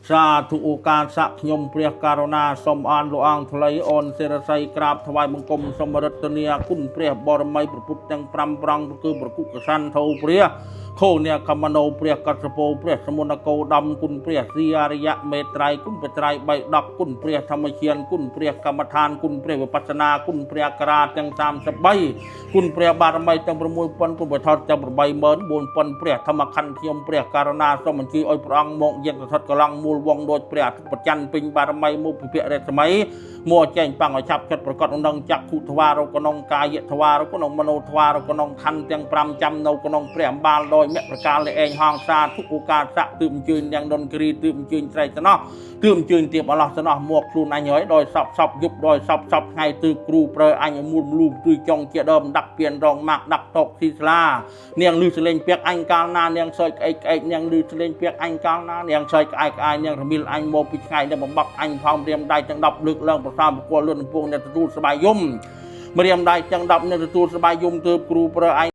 សាធុឱកាសៈខ្ញុំព្រះករុណាសូមអានលោកអង្គថ្លៃអូនសិរស័យក្រាបថ្វាយបង្គំសូមរតនាគុណព្រះបរមីព្រះពុទ្ធទាំង5ប្រង្គគឺប្រគុកសន្ធោព្រះខោអ្នកកមនោព្រះកស្សពោព្រះសមុនកោដំគុណព្រះសីអរិយមេត្រៃគុណបត្រៃបីដប់គុណព្រះធម្មជានគុណព្រះកម្មដ្ឋានគុណព្រះវិបស្សនាគុណព្រះករាទាំង33គុណព្រះបារមីទាំង6000គុណបថតទាំង84000ព្រះធម្មខណ្ឌខ្ញុំព្រះករុណាសូមអញ្ជើញឲ្យព្រះអង្គមកយាងស្ថិតកលងមូលវងដោយព្រះអាទិត្យប្រច័នពេញបារមីមកពិភរស្មីមកចែងបាំងឲ្យឆាប់ចិត្តប្រកបក្នុងចក្ខុទ្វារក្នុងកាយទ្វារក្នុងមโนទ្វារក្នុងខណ្ឌទាំង5ចាំនៅក្នុងព្រះអំបាលដោយមគ្គប្រការលេឯងហងសាធុឧកាសៈទើបអញ្ជើញនាងដុនគ្រីទើបអញ្ជើញស្រីស្ណោះទើបអញ្ជើញទៀបអឡោះស្ណោះមកខ្លួនអញហើយដោយសពសពយប់ដោយសពសពថ្ងៃទើបគ្រូប្រើអញឲ្យមូលមលូទឺចុងជាដើមដាក់ពៀនរងម៉ាក់ដាក់តកស៊ីស្លានាងលឺសលេងពាក់អញកាលណានាងសើចក្អេកក្អេកនាងលឺសលេងពាក់អញកាលណានាងសើចក្អែកក្អាយនាងរមៀលអញមកពីឆ្ងាយដែលបំបត្តិអញផងរៀមដៃទាំង10លើកឡើងប្រសាមប្រគល់លឿនកំពងអ្នកទទួលសបាយយំម្រាមដៃទាំង10អ្នកទទួលសបាយយំទើបគ្រូប្រើអញ